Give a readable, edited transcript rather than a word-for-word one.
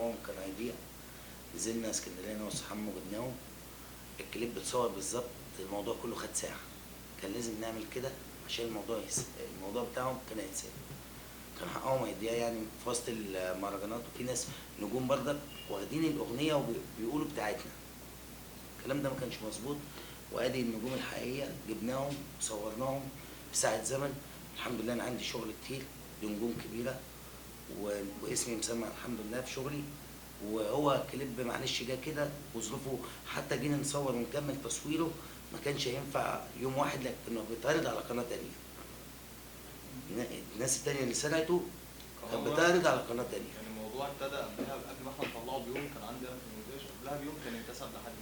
حقهم كان هيضيع. نزلنا اسكندرية انا وحمو جبناهم، الكليب اتصور بالظبط، الموضوع كله خد ساعة. كان لازم نعمل كده عشان الموضوع بتاعهم كان هيتساب، كان حقهم هيضيع يعني في وسط المهرجانات. وفي ناس نجوم برضك واخدين الاغنية وبيقولوا بتاعتنا، الكلام ده ما كانش مظبوط. وادي النجوم الحقيقية جبناهم وصورناهم في ساعة زمن. الحمد لله انا عندي شغل كتير لنجوم كبيرة واسمي مسمع الحمد لله في شغلي. وهو كليب معلش جه كده وظروفه، حتى جينا نصور ونكمل تصويره ما كانش هينفع يوم واحد، لكنه بيتعرض على قناة تانية. الناس التانية اللي سرقته كانت بتعرض على قناة تانية. يعني الموضوع ابتدى قبلها، قبل ما احنا نطلعه بيوم، كان عندي انا في المونتاج قبلها بيوم كان انتسب لحد.